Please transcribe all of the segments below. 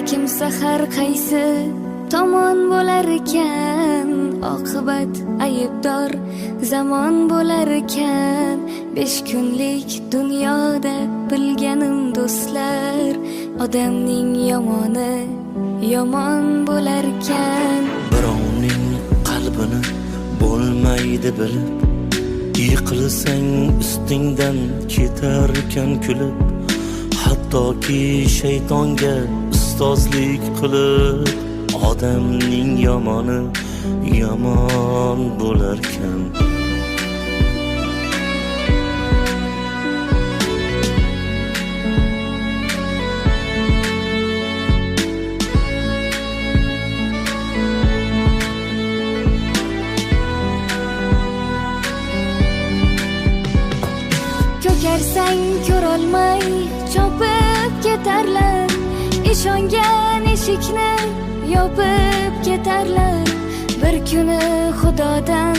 kimsa har qaysi tomon bo'larkan, oqibat aybdor zamon bo'larkan. 5 kunlik dunyoda bilganim, do'stlar, odamning yomoni yomon bo'larkan. Birovning qalbini bo'lmaydi bilib, yiqilsang ustingdan ketarkan kulib. Hattoki shaytonga ustozlik qilib, odamning yomoni yomon bo'larkan. Ko'karsang ko'rolmay chopib ketarlar, ishongan eshikni yopib ketarlar. Bir kuni Xudodan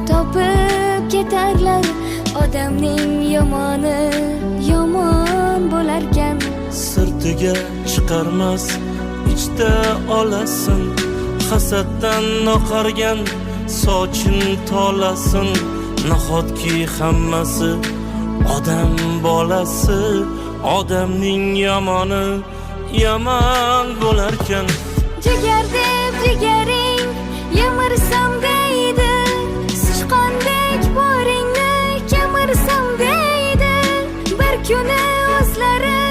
topib ketarlar. Odamning yomoni yomon bo'larkan. Sirtiga chiqarmas, ichda olasin. Hasaddan oqargan sochin tolasin. Nahotki hammasi odam bolasi? Odamning yomoni yomon bo'larkan. Jigar deb jigaring yemirsam deydi, sichqondek boringni kemirsam deydi. Bir kuni o'zlari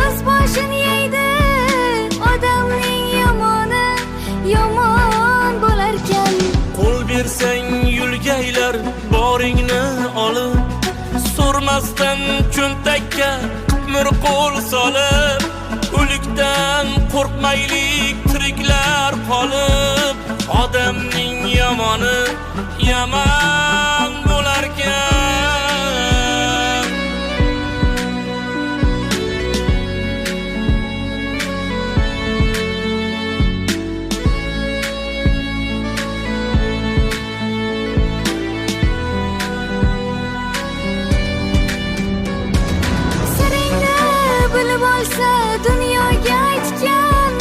o'z boshini yeydi. Odamning yomoni yomon bo'larkan. Qo'l bersang yo'lgaylar boringni olib, so'rmasdan cho'ntakka qitmir qo'l solib. O'likdan qo'rqmaylik tiriklar qolib, odamning yomoni yomon bo'larkan. Siringni bilib olsa dunyoga aytgan,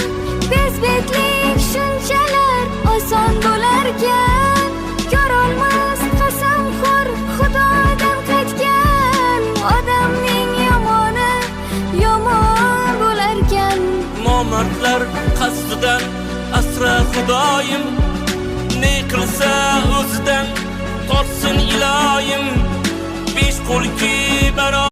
bezbetlik shunchalar oson bo'larkan. Ko'rolmas qasamxo'r Xudodan qaytgan. Odamning yomoni yomon bo'larkan. Nomardlar qasdidan asra, Xudoyim. Ne qilsa o'zidan tortsin, iloyim. Besh qo'lki barobar.